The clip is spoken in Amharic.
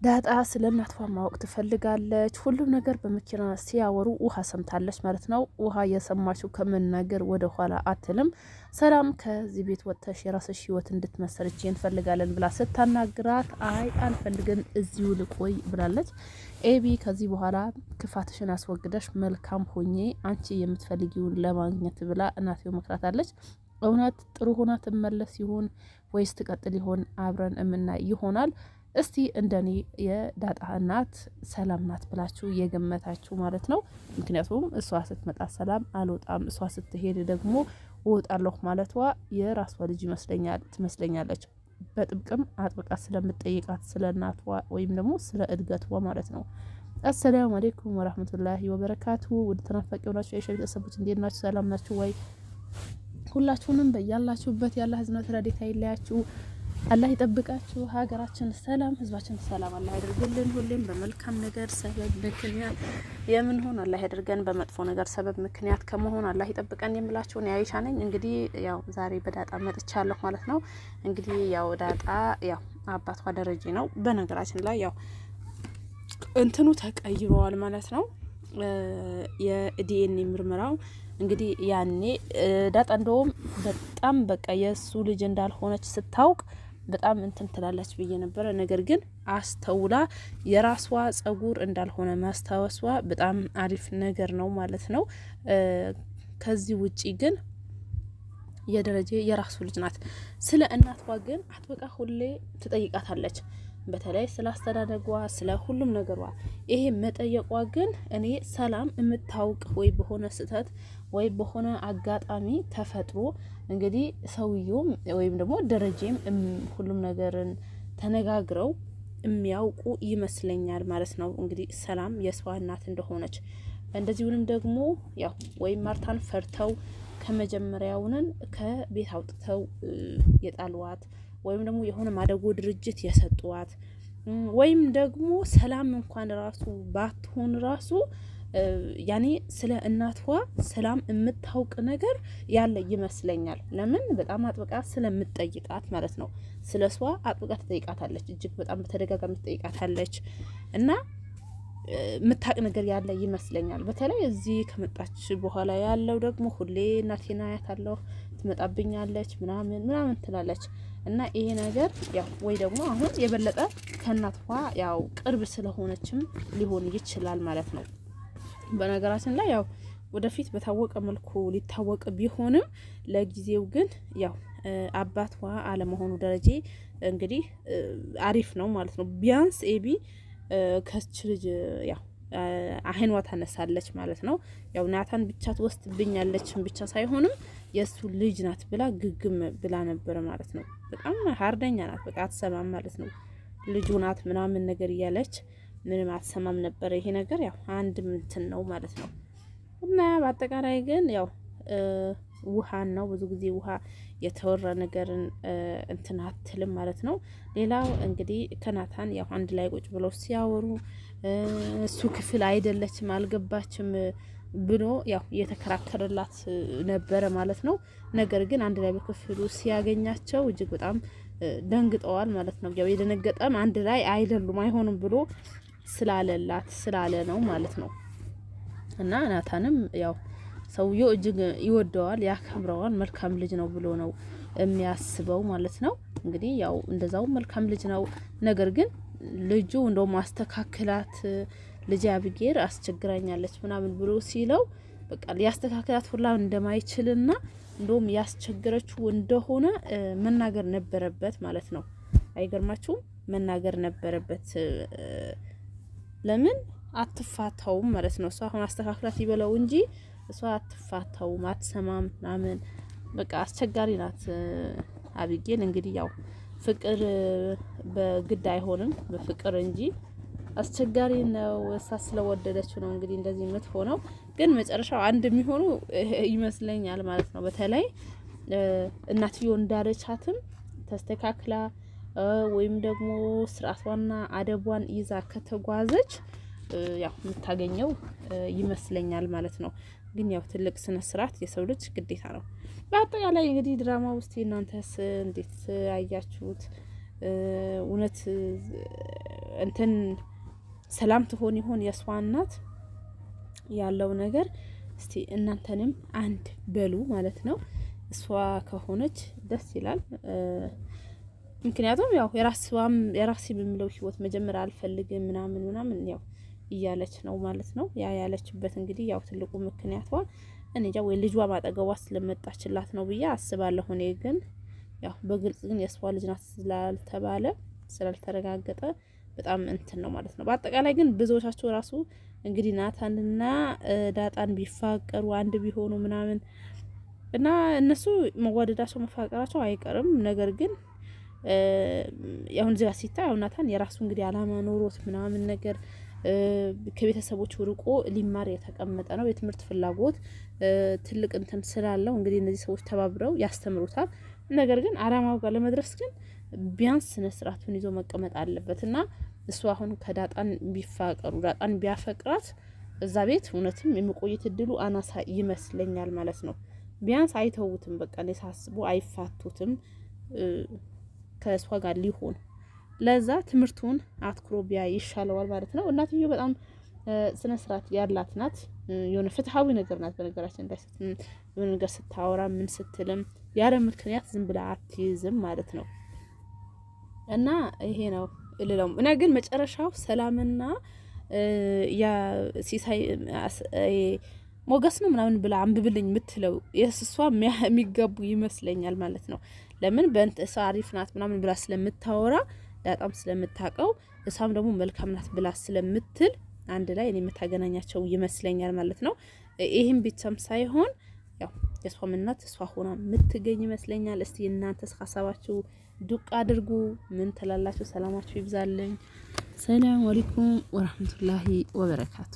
ዳጣ ስለ እናቷ ማወቅ ትፈልጋለች። ሁሉም ነገር በመኪና ሲያወሩ ውሃ ሰምታለች ማለት ነው። ውሃ የሰማችው ከመናገር ወደ ኋላ አትልም። ሰላም ከዚህ ቤት ወጥተሽ የራስሽ ህይወት እንድትመሰርች እንፈልጋለን ብላ ስታናግራት አይ አልፈልግም እዚሁ ልቆይ ብላለች። ኤቢ ከዚህ በኋላ ክፋትሽን አስወግደሽ መልካም ሆኜ አንቺ የምትፈልጊውን ለማግኘት ብላ እናትየው መክራታለች። እውነት ጥሩ ሆና ትመለስ ይሆን ወይስ ትቀጥል ይሆን? አብረን እምናይ ይሆናል። እስቲ እንደኔ የዳጣ እናት ሰላም ናት ብላችሁ የገመታችሁ ማለት ነው። ምክንያቱም እሷ ስትመጣ ሰላም አልወጣም፣ እሷ ስትሄድ ደግሞ እወጣለሁ ማለቷ የራሷ ልጅ ይመስለኛል ትመስለኛለች። በጥብቅም አጥብቃ ስለምጠይቃት ስለ እናቷ ወይም ደግሞ ስለ እድገቷ ማለት ነው። አሰላሙ አሌይኩም ወራህመቱላሂ ወበረካቱ። ውድ ተናፋቂ ሆናችሁ የሻ ቤተሰቦች እንዴት ናችሁ? ሰላም ናችሁ ወይ? ሁላችሁንም በያላችሁበት ያለ ህዝነት ረዴታ ይለያችሁ። አላህ ይጠብቃችሁ። ሀገራችን ሰላም፣ ህዝባችን ሰላም አላህ ያደርግልን። ሁሌም በመልካም ነገር ሰበብ ምክንያት የምንሆን አላህ ያደርገን፣ በመጥፎ ነገር ሰበብ ምክንያት ከመሆን አላህ ይጠብቀን የምላችሁን የአይሻ ነኝ። እንግዲህ ያው ዛሬ በዳጣ መጥቻለሁ ማለት ነው። እንግዲህ ያው ዳጣ ያው አባቷ ደረጀ ነው። በነገራችን ላይ ያው እንትኑ ተቀይሯል ማለት ነው። የዲኤንኤ ምርመራው እንግዲህ ያኔ ዳጣ እንደውም በጣም በቃ የእሱ ልጅ እንዳልሆነች ስታውቅ በጣም እንትን ትላለች ብዬ ነበረ። ነገር ግን አስተውላ የራሷ ጸጉር እንዳልሆነ ማስታወሷ በጣም አሪፍ ነገር ነው ማለት ነው። ከዚህ ውጪ ግን የደረጀ የራሱ ልጅ ናት። ስለ እናቷ ግን አጥብቃ ሁሌ ትጠይቃታለች። በተለይ ስለ አስተዳደጓ፣ ስለ ሁሉም ነገሯ። ይሄ መጠየቋ ግን እኔ ሰላም የምታውቅ ወይ በሆነ ስህተት ወይ በሆነ አጋጣሚ ተፈጥሮ እንግዲህ ሰውየውም ወይም ደግሞ ደረጀም ሁሉም ነገርን ተነጋግረው የሚያውቁ ይመስለኛል ማለት ነው። እንግዲህ ሰላም የሷ እናት እንደሆነች እንደዚሁንም ደግሞ ያው ወይም ማርታን ፈርተው ከመጀመሪያውንን ከቤት አውጥተው የጣሏት ወይም ደግሞ የሆነ ማደጎ ድርጅት የሰጧት ወይም ደግሞ ሰላም እንኳን ራሱ ባትሆን ራሱ ያኔ ስለ እናቷ ሰላም የምታውቅ ነገር ያለ ይመስለኛል። ለምን በጣም አጥብቃ ስለምትጠይቃት ማለት ነው። ስለ እሷ አጥብቃ ትጠይቃታለች፣ እጅግ በጣም በተደጋጋሚ ትጠይቃታለች እና የምታውቅ ነገር ያለ ይመስለኛል። በተለይ እዚህ ከመጣች በኋላ ያለው ደግሞ ሁሌ እናቴን አያታለሁ ትመጣብኛለች ምናምን ምናምን ትላለች እና ይሄ ነገር ያው ወይ ደግሞ አሁን የበለጠ ከእናቷ ያው ቅርብ ስለሆነችም ሊሆን ይችላል ማለት ነው። በነገራችን ላይ ያው ወደፊት በታወቀ መልኩ ሊታወቅ ቢሆንም ለጊዜው ግን ያው አባቷ አለመሆኑ ደረጀ እንግዲህ አሪፍ ነው ማለት ነው። ቢያንስ ኤቢ ከች ልጅ ያው አይኗ ታነሳለች ማለት ነው። ያው ናታን ብቻ ትወስድብኛለችን ብቻ ሳይሆንም የእሱ ልጅ ናት ብላ ግግም ብላ ነበረ ማለት ነው። በጣም ሀርደኛ ናት። በቃ አትሰማም ማለት ነው። ልጁ ናት ምናምን ነገር እያለች ምንም አትሰማም ነበረ። ይሄ ነገር ያው አንድ ምንትን ነው ማለት ነው። እና በአጠቃላይ ግን ያው ውሃን ነው ብዙ ጊዜ ውሃ የተወራ ነገርን እንትን አትልም ማለት ነው። ሌላው እንግዲህ ከናታን ያው አንድ ላይ ቁጭ ብለው ሲያወሩ እሱ ክፍል አይደለችም አልገባችም ብሎ ያው እየተከራከረላት ነበረ ማለት ነው። ነገር ግን አንድ ላይ በክፍሉ ሲያገኛቸው እጅግ በጣም ደንግጠዋል ማለት ነው። ያው የደነገጠም አንድ ላይ አይደሉም አይሆኑም ብሎ ስላለላት ስላለ ነው ማለት ነው። እና ናታንም ያው ሰውየው እጅግ ይወደዋል፣ ያከብረዋል። መልካም ልጅ ነው ብሎ ነው የሚያስበው ማለት ነው። እንግዲህ ያው እንደዛው መልካም ልጅ ነው። ነገር ግን ልጁ እንደው ማስተካከላት ልጅ አብጌር አስቸግራኛለች ምናምን ብሎ ሲለው በቃ ሊያስተካክላት ሁላ እንደማይችልና እንደውም ያስቸገረችው እንደሆነ መናገር ነበረበት ማለት ነው። አይገርማችሁም? መናገር ነበረበት። ለምን አትፋታውም ማለት ነው። እሷ አሁን አስተካክላት ይበለው እንጂ እሷ አትፋታውም፣ አትሰማም ምናምን በቃ አስቸጋሪ ናት አቢጌል። እንግዲህ ያው ፍቅር በግድ አይሆንም በፍቅር እንጂ አስቸጋሪ ነው። እሷ ስለወደደችው ነው እንግዲህ እንደዚህ የምትሆነው። ግን መጨረሻው አንድ የሚሆኑ ይመስለኛል ማለት ነው። በተለይ እናትዮ እንዳለቻትም ተስተካክላ ወይም ደግሞ ስርዓቷና አደቧን ይዛ ከተጓዘች ያው የምታገኘው ይመስለኛል ማለት ነው። ግን ያው ትልቅ ስነ ስርዓት የሰው ልጅ ግዴታ ነው። በአጠቃላይ እንግዲህ ድራማ ውስጥ እናንተስ እንዴት አያችሁት? እውነት እንትን ሰላም ትሆን ይሆን የእሷ እናት ያለው ነገር? እስቲ እናንተንም አንድ በሉ ማለት ነው። እሷ ከሆነች ደስ ይላል። ምክንያቱም ያው የራስዋም የራሴ በሚለው ህይወት መጀመር አልፈልግም ምናምን ምናምን ያው እያለች ነው ማለት ነው። ያ ያለችበት እንግዲህ ያው ትልቁ ምክንያቷ እኔ እንጃ ወይ ልጇ ማጠገቧ ስለመጣችላት ነው ብዬ አስባለሁ። እኔ ግን ያው በግልጽ ግን የእሷ ልጅ ናት ስላልተባለ፣ ስላልተረጋገጠ በጣም እንትን ነው ማለት ነው። በአጠቃላይ ግን ብዙዎቻችሁ ራሱ እንግዲህ ናታንና ዳጣን ቢፋቀሩ፣ አንድ ቢሆኑ ምናምን እና እነሱ መዋደዳቸው መፋቀራቸው አይቀርም። ነገር ግን አሁን እዚጋ ሲታይ አሁን ናታን የራሱ እንግዲህ አላማ ኖሮት ምናምን ነገር ከቤተሰቦቹ ርቆ ሊማር የተቀመጠ ነው። የትምህርት ፍላጎት ትልቅ እንትን ስላለው እንግዲህ እነዚህ ሰዎች ተባብረው ያስተምሩታል። ነገር ግን አላማው ጋር ለመድረስ ግን ቢያንስ ስነ ስርዓቱን ይዞ መቀመጥ አለበት። እና እሱ አሁን ከዳጣን ቢፋቀሩ፣ ዳጣን ቢያፈቅራት እዛ ቤት እውነትም የመቆየት እድሉ አናሳ ይመስለኛል ማለት ነው። ቢያንስ አይተውትም፣ በቃ እኔ ሳስበው አይፋቱትም ከእሷ ጋር ሊሆን። ለዛ ትምህርቱን አትኩሮ ቢያ ይሻለዋል ማለት ነው። እናትየው በጣም ስነ ስርዓት ያላት ናት። የሆነ ፍትሀዊ ነገር ናት። በነገራችን ላይ የሆነ ነገር ስታወራ ምን ስትልም ያለ ምክንያት ዝም ብላ አትይዝም ማለት ነው። እና ይሄ ነው እልለውም እና ግን መጨረሻው ሰላምና ያ ሲሳይ ሞገስ ነው ምናምን ብላ አንብብልኝ የምትለው የእሷ የሚገቡ ይመስለኛል ማለት ነው። ለምን በእንት እሷ አሪፍ ናት ምናምን ብላ ስለምታወራ፣ ዳጣም ስለምታውቀው፣ እሷም ደግሞ መልካም ናት ብላ ስለምትል አንድ ላይ እኔ የምታገናኛቸው ይመስለኛል ማለት ነው። ይህም ብቻም ሳይሆን ያው የእሷም እናት እሷ ሆና የምትገኝ ይመስለኛል። እስቲ እናንተስ ሀሳባችሁ ዱቅ አድርጉ። ምን ትላላችሁ? ሰላማችሁ ይብዛልኝ። ሰላም አለይኩም ወራህመቱላሂ ወበረካቱ።